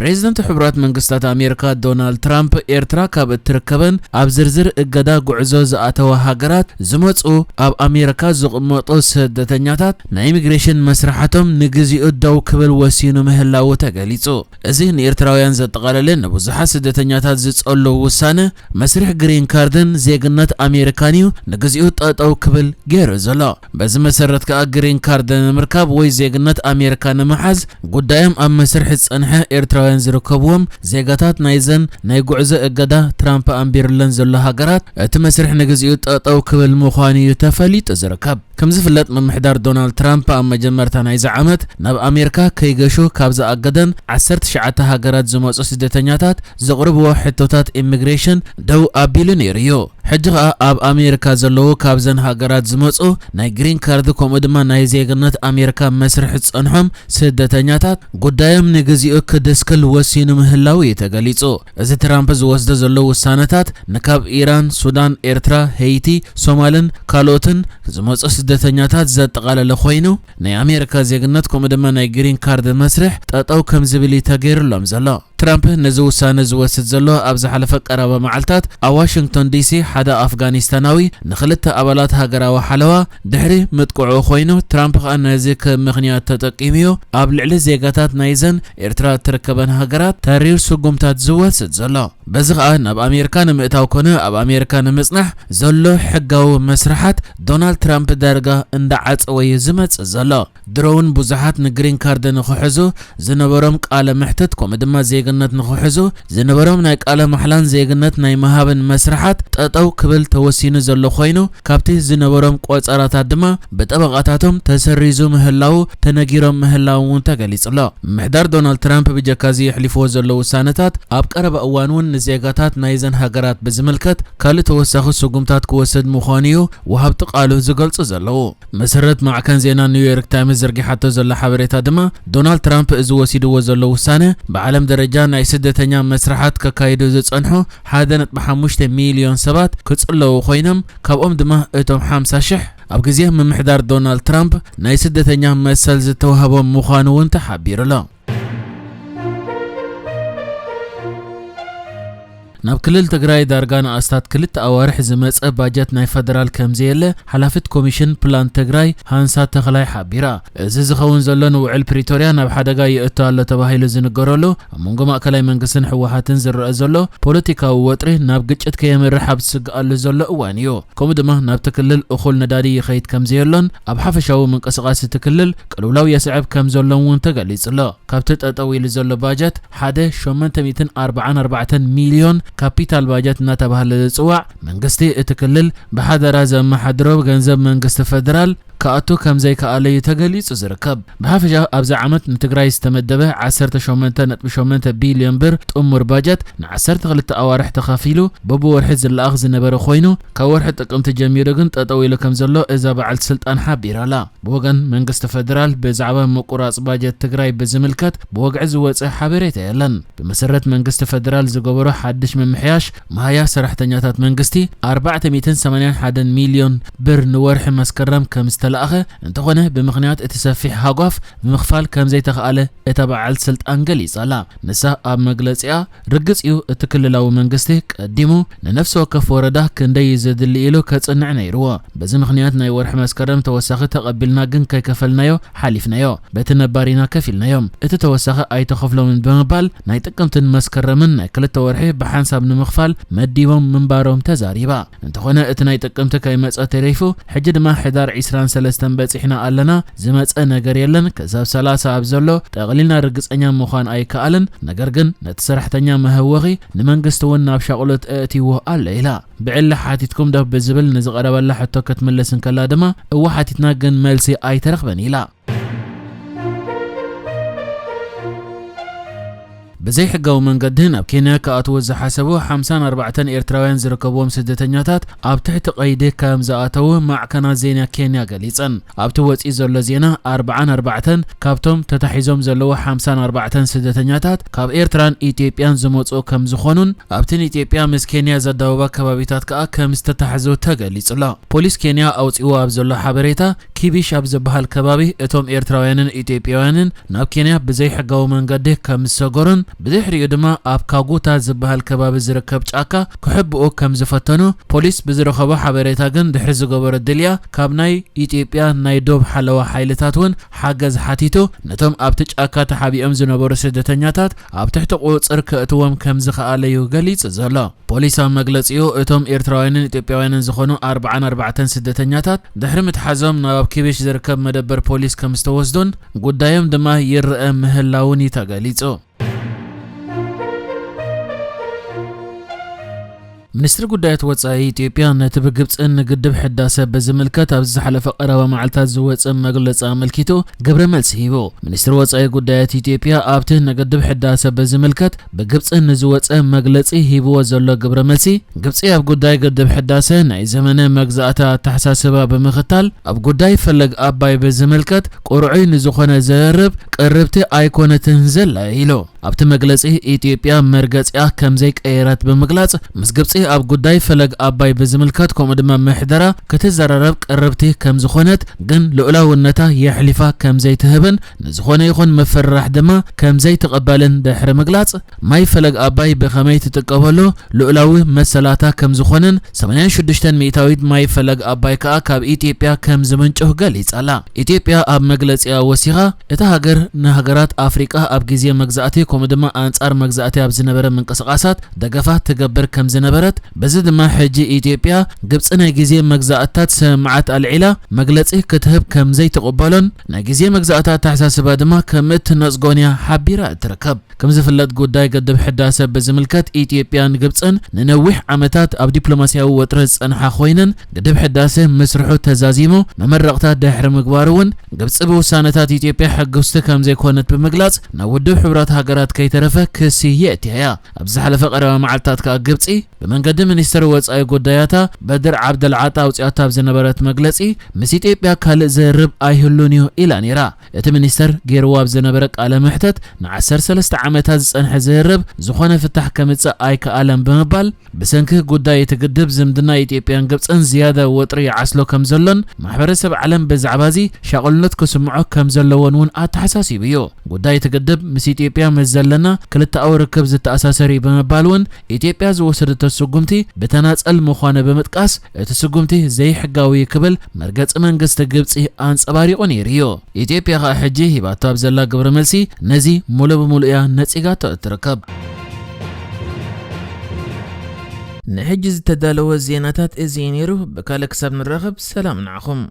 ፕሬዝደንት ሕቡራት መንግስታት ኣሜሪካ ዶናልድ ትራምፕ፣ ኤርትራ ካብ እትርከበን ኣብ ዝርዝር እገዳ ጉዕዞ ዝኣተዋ ሃገራት ዝመጹ ኣብ ኣሜሪካ ዝቕመጡ ስደተኛታት ናይ ኢሚግሬሽን መስርሓቶም ንግዚኡ ደው ክብል ወሲኑ ምህላዉ ተገሊጹ። እዚ ንኤርትራውያን ዘጠቓለለ ንብዙሓት ስደተኛታት ዝጸሉ ውሳነ፣ መስርሕ ግሪን ካርድን ዜግነት ኣሜሪካን እዩ ንግዚኡ ጠጠው ክብል ገይሩ ዘሎ። በዚ መሰረት ከኣ ግሪን ካርድ ንምርካብ ወይ ዜግነት ኣሜሪካ ንምሓዝ ጉዳዮም ኣብ መስርሕ ዝጸንሐ ኤርትራውያን ዝርከብዎም ዜጋታት ናይዘን ናይ ጉዕዞ እገዳ ትራምፕ ኣንቢሩለን ዘሎ ሃገራት እቲ መስርሕ ንግዚኡ ጠጠው ክብል ምዃኑ እዩ ተፈሊጡ ዝርከብ። ከም ዝፍለጥ ምምሕዳር ዶናልድ ትራምፕ ኣብ መጀመርታ ናይዚ ዓመት ናብ ኣሜሪካ ከይገሹ ካብ ዝኣገደን ዓሰርተ ትሽዓተ ሃገራት ዝመጹ ስደተኛታት ዘቕርብዎ ሕቶታት ኢሚግሬሽን ደው ኣቢሉ ነይሩ እዩ። ሕጂ ኸኣ ኣብ ኣሜሪካ ዘለዉ ካብዘን ሃገራት ዝመጹ ናይ ግሪን ካርድ ከምኡ ድማ ናይ ዜግነት ኣሜሪካ መስርሕ ዝጸንሖም ስደተኛታት ጉዳዮም ንግዚኡ ክድስክል ወሲኑ ምህላዉ እዩ ተገሊጹ። እዚ ትራምፕ ዝወስዶ ዘሎ ውሳነታት ንካብ ኢራን፣ ሱዳን፣ ኤርትራ፣ ሄይቲ፣ ሶማልን ካልኦትን ዝመጹ ስደተኛታት ዘጠቓለለ ኮይኑ፣ ናይ ኣሜሪካ ዜግነት ከምኡ ድማ ናይ ግሪን ካርድ መስርሕ ጠጠው ከም ዝብል እዩ ተገይሩሎም ዘሎ። ትራምፕ ነዚ ውሳነ ዝወስድ ዘሎ ኣብ ዝሓለፈ ቀረባ መዓልታት ኣብ ዋሽንግቶን ዲሲ ሓደ ኣፍጋኒስታናዊ ንክልተ ኣባላት ሃገራዊ ሓለዋ ድሕሪ ምጥቅዑ ኮይኑ፣ ትራምፕ ከኣ ነዚ ከም ምኽንያት ተጠቂሙዮ ኣብ ልዕሊ ዜጋታት ናይዘን ኤርትራ እትርከበን ሃገራት ተሪር ስጉምታት ዝወስድ ዘሎ። በዚ ከኣ ናብ ኣሜሪካ ንምእታው ኮነ ኣብ ኣሜሪካ ንምጽናሕ ዘሎ ሕጋዊ መስርሓት ዶናልድ ትራምፕ ዳርጋ እንዳዓጸወ እዩ ዝመጽእ ዘሎ። ድሮ እውን ብዙሓት ንግሪን ካርድ ንኽሕዙ ዝነበሮም ቃለ መሕትት ከምኡ ድማ ዜግነት ንኽሕዙ ዝነበሮም ናይ ቃለ ማሕላን ዜግነት ናይ ምሃብን መስርሓት ጠጠው ክብል ተወሲኑ ዘሎ ኮይኑ፣ ካብቲ ዝነበሮም ቆጸራታት ድማ ብጠበቓታቶም ተሰሪዙ ምህላዉ ተነጊሮም ምህላዎም እውን ተገሊጹ ኣሎ። ምምሕዳር ዶናልድ ትራምፕ ብጀካ እዚ የሕሊፍዎ ዘሎ ውሳነታት ኣብ ቀረባ እዋን እውን ንዜጋታት ናይዘን ሃገራት ብዝምልከት ካልእ ተወሳኺ ስጉምታት ክወስድ ምዃኑ እዩ ወሃብቲ ቃሉ ዝገልጹ ዘለዉ። መሰረት ማዕከን ዜና ኒውዮርክ ታይምስ ዘርጊሓቶ ዘላ ሓበሬታ ድማ፣ ዶናልድ ትራምፕ እዚ ወሲድዎ ዘሎ ውሳነ ብዓለም ደረጃ ናይ ስደተኛ መስርሓት ከካይዱ ዝጸንሑ ሓደ ነጥቢ ሓሙሽተ ሚልዮን ሰባት ክጽለዉ ኮይኖም፣ ካብኦም ድማ እቶም ሓምሳ ሽሕ ኣብ ግዜ ምምሕዳር ዶናልድ ትራምፕ ናይ ስደተኛ መሰል ዝተዋህቦም ምዃኑ እውን ተሓቢሩ ኣሎ። ናብ ክልል ትግራይ ዳርጋ ንኣስታት ክልተ ኣዋርሕ ዝመጸ ባጀት ናይ ፈደራል ከምዘየለ ሓላፊት ኮሚሽን ፕላን ትግራይ ሃንሳ ተኽላይ ሓቢራ። እዚ ዝኸውን ዘሎ ንውዕል ፕሪቶርያ ናብ ሓደጋ የእቱ ኣሎ ተባሂሉ ዝንገረሉ፣ ኣብ መንጎ ማእከላይ መንግስትን ህወሓትን ዝረአ ዘሎ ፖለቲካዊ ወጥሪ ናብ ግጭት ከየምርሕ ኣብ ዝስግኣሉ ዘሎ እዋን እዩ። ከምኡ ድማ ናብቲ ክልል እኹል ነዳዲ ይኸይድ ከምዘየሎን ኣብ ሓፈሻዊ ምንቅስቓስ እቲ ክልል ቅልውላው የስዕብ ከምዘሎን እውን ተገሊጹ ኣሎ። ካብቲ ጠጠው ኢሉ ዘሎ ባጀት ሓደ ሸሞንተ ሚእትን ኣርባዓን ኣርባዕተን ሚልዮን ካፒታል ባጀት እናተባህለ ዝጽዋዕ፣ መንግስቲ እቲ ክልል ብሓደራ ዘመሓድሮ ገንዘብ መንግስቲ ፈደራል ክኣቱ ከምዘይከኣለ እዩ ተገሊጹ ዝርከብ። ብሓፈሻ ኣብዚ ዓመት ንትግራይ ዝተመደበ ዓሰርተ ሸሞንተ ነጥቢ ሸሞንተ ቢልዮን ብር ጥሙር ባጀት ንዓሰርተ ክልተ ኣዋርሕ ተኸፊሉ በብወርሒ ዝለኣኽ ዝነበረ ኮይኑ፣ ካብ ወርሒ ጥቅምቲ ጀሚሩ ግን ጠጠው ኢሉ ከምዘሎ እዛ በዓልቲ ስልጣን ሓቢራ ኣላ። ብወገን መንግስቲ ፈደራል ብዛዕባ ምቁራጽ ባጀት ትግራይ ብዝምልከት ብወግዒ ዝወጸ ሓበሬታ የለን። ብመሰረት መንግስቲ ፈደራል ዝገበሮ ሓድሽ ምምሕያሽ፣ መሃያ ሰራሕተኛታት መንግስቲ ኣርባዕተ ሚእትን ሰማንያን ሓደን ሚልዮን ብር ንወርሒ መስከረም ከም ዝተላእኸ፣ እንተኾነ ብምኽንያት እቲ ሰፊሕ ሃጓፍ ብምኽፋል ከም ዘይተኽኣለ እታ በዓልቲ ስልጣን ገሊጻ ኣላ። ንሳ ኣብ መግለጺኣ፣ ርግጽ እዩ፣ እቲ ክልላዊ መንግስቲ ቀዲሙ ንነፍሲ ወከፍ ወረዳ ክንደይ እዩ ዘድሊ ኢሉ ከጽንዕ ነይርዎ። በዚ ምኽንያት ናይ ወርሒ መስከረም ተወሳኺ ተቐቢልና ግን ከይከፈልናዮ ሓሊፍናዮ። በቲ ነባር ኢና ከፊልናዮም። እቲ ተወሳኺ ኣይተኸፍሎምን ብምባል ናይ ጥቅምትን መስከረምን ናይ ክልተ ወርሒ ብሓንሳብ ንምኽፋል መዲቦም ምንባሮም ተዛሪባ። እንተኾነ እቲ ናይ ጥቅምቲ ከይመጸ ተሪፉ፣ ሕጂ ድማ ሕዳር ዒስራን ሰለስተን በጺሕና ኣለና፣ ዝመጸ ነገር የለን። ክሳብ ሰላሳ ኣብ ዘሎ ጠቕሊልና ርግጸኛ ምዃን ኣይከኣልን። ነገር ግን ነቲ ሰራሕተኛ መህወኺ ንመንግስቲ እውን ናብ ሻቕሎት ኣእትይዎ ኣሎ ኢላ። ብዕሊ ሓቲትኩም ዶ ብዝብል ንዝቐረበላ ሕቶ ክትምልስ እንከላ ድማ፣ እወ ሓቲትና ግን መልሲ ኣይተረኽበን ኢላ። ብዘይሕጋዊ መንገዲ ናብ ኬንያ ክኣትዉ ዝሓሰቡ ሓምሳን ኣርባዕተን ኤርትራውያን ዝርከብዎም ስደተኛታት ኣብ ትሕቲ ቀይዲ ከም ዝኣተዉ ማዕከናት ዜና ኬንያ ገሊጸን። ኣብቲ ወጺኡ ዘሎ ዜና፣ ኣርብዓን ኣርባዕተን ካብቶም ተታሒዞም ዘለዉ ሓምሳን ኣርባዕተን ስደተኛታት ካብ ኤርትራን ኢትዮጵያን ዝመጹ ከም ዝኾኑን ኣብቲ ንኢትዮጵያ ምስ ኬንያ ዘዳውባ ከባቢታት ከኣ ከም ዝተታሕዙ ተገሊጹ ኣሎ። ፖሊስ ኬንያ ኣውጺእዎ ኣብ ዘሎ ሓበሬታ፣ ኪቢሽ ኣብ ዝበሃል ከባቢ እቶም ኤርትራውያንን ኢትዮጵያውያንን ናብ ኬንያ ብዘይሕጋዊ መንገዲ ከም ዝሰገሩን ብድሕሪኡ ድማ ኣብ ካጉታ ዝበሃል ከባቢ ዝርከብ ጫካ ክሕብኡ ከም ዝፈተኑ ፖሊስ ብዝረኸቦ ሓበሬታ ግን ድሕሪ ዝገበሮ ድልያ ካብ ናይ ኢትዮጵያ ናይ ዶብ ሓለዋ ሓይልታት እውን ሓገዝ ሓቲቱ ነቶም ኣብቲ ጫካ ተሓቢኦም ዝነበሩ ስደተኛታት ኣብ ትሕቲ ቁፅር ከእትዎም ከም ዝኸኣለ እዩ ገሊጹ ዘሎ። ፖሊስ ኣብ መግለጺኡ እቶም ኤርትራውያንን ኢትዮጵያውያንን ዝኾኑ ኣርባዓን ኣርባዕተን ስደተኛታት ድሕሪ ምትሓዞም ናብ ኣብ ኪቤሽ ዝርከብ መደበር ፖሊስ ከም ዝተወስዱን ጉዳዮም ድማ ይረአ ምህላውን እዩ ተገሊጹ። ሚኒስትሪ ጉዳያት ወጻኢ ኢትዮጵያ ነቲ ብግብጽን ንግድብ ሕዳሰ ብዝምልከት ኣብ ዝሓለፈ ቀረባ መዓልታት ዝወጸ መግለጺ ኣመልኪቱ ግብረ መልሲ ሂቡ። ሚኒስትሪ ወጻኢ ጉዳያት ኢትዮጵያ ኣብቲ ንግድብ ሕዳሰ ብዝምልከት ብግብጽ ንዝወጸ መግለጺ ሂብዎ ዘሎ ግብረ መልሲ፣ ግብጺ ኣብ ጉዳይ ግድብ ሕዳሰ ናይ ዘመነ መግዛእታ ኣተሓሳስባ ብምኽታል ኣብ ጉዳይ ፈለግ ኣባይ ብዝምልከት ቁርዑይ ንዝኾነ ዘርብ ቅርብቲ ኣይኮነትን ዘላ ኢሉ። ኣብቲ መግለጺ ኢትዮጵያ መርገጺኣ ከም ዘይቀየረት ብምግላጽ ምስ ግብጺ ኣብ ጉዳይ ፈለግ ኣባይ ብዝምልከት ከምኡ ድማ ምሕደራ ክትዘራረብ ቅርብቲ ከም ዝኾነት ግን ልኡላውነታ የሕሊፋ ከም ዘይትህብን ንዝኾነ ይኹን ምፍርራሕ ድማ ከም ዘይትቕበልን ድሕሪ ምግላጽ ማይ ፈለግ ኣባይ ብኸመይ ትጥቀመሉ ልኡላዊ መሰላታ ከም ዝኾነን ሰማንያን ሽዱሽተን ሚእታዊት ማይ ፈለግ ኣባይ ከኣ ካብ ኢትዮጵያ ከም ዝምንጩ ገሊጻ ኣላ። ኢትዮጵያ ኣብ መግለጺኣ ወሲኻ እታ ሃገር ንሃገራት ኣፍሪቃ ኣብ ግዜ መግዛእቲ ከምኡ ድማ ኣንጻር መግዛእቲ ኣብ ዝነበረ ምንቅስቃሳት ደገፋ ትገብር ከም ዝነበረት በዚ ድማ ሕጂ ኢትዮጵያ ግብጺ ናይ ግዜ መግዛእታት ስምምዓት ኣልዒላ መግለጺ ክትህብ ከም ዘይትቕበሎን ናይ ግዜ መግዛእታት ኣተሓሳስባ ድማ ከም እትነጽጎን እያ ሓቢራ እትርከብ። ከም ዝፍለጥ ጉዳይ ግድብ ሕዳሰ ብዝምልከት ኢትዮጵያን ግብጽን ንነዊሕ ዓመታት ኣብ ዲፕሎማስያዊ ወጥሪ ዝጸንሓ ኮይነን ግድብ ሕዳሰ ምስርሑ ተዛዚሙ መመረቕታ ድሕሪ ምግባሩ እውን ግብጺ ብውሳነታት ኢትዮጵያ ሕጉስቲ ከም ዘይኮነት ብምግላጽ ናብ ውድብ ሕቡራት ሃገራት ከይተረፈ ክሲ የእትያ እያ። ኣብ ዝሓለፈ ቀረባ መዓልታት ከኣ ግብጺ ብመንገዲ ሚኒስትር ወጻኢ ጉዳያታ በድር ዓብደልዓጣ ኣውጺኣቶ ኣብ ዝነበረት መግለጺ ምስ ኢትዮጵያ ካልእ ዘርብ ኣይህሉን እዩ ኢላ ነይራ። እቲ ሚኒስተር ገይርዎ ኣብ ዝነበረ ቃለ መሕተት ንዓሰርተ ሰለስተ ዓመታት ዝጸንሐ ዝህርብ ዝኾነ ፍታሕ ከምጽእ ኣይከኣለን ብምባል ብሰንኪ ጉዳይ እቲ ግድብ ዝምድና ኢትዮጵያን ግብጽን ዝያዳ ወጥሪ ይዓስሎ ከም ዘሎን ማሕበረሰብ ዓለም ብዛዕባ እዚ ሻቕልነት ክስምዖ ከም ዘለዎን እውን ኣተሓሳሲቡ እዩ። ጉዳይ እቲ ግድብ ምስ ኢትዮጵያ ምስ ዘለና ክልተኣዊ ርክብ ዝተኣሳሰር እዩ ብምባል እውን ኢትዮጵያ ዝወሰደቶ ስጉምቲ ብተናጸል ምዃኑ ብምጥቃስ እቲ ስጉምቲ ዘይሕጋዊ ክብል መርገጺ መንግስቲ ግብጺ ኣንጸባሪቑ ነይሩ እዩ። ኢትዮጵያ ከኣ ሕጂ ሂባቶ ኣብ ዘላ ግብረ መልሲ ነዚ ሙሉ ብሙሉ እያ ነጺጋቶ እትርከብ። ንሕጂ ዝተዳለወ ዜናታት እዚ እዩ ነይሩ። ብካልእ ክሳብ ንራኸብ ሰላም ንዓኹም።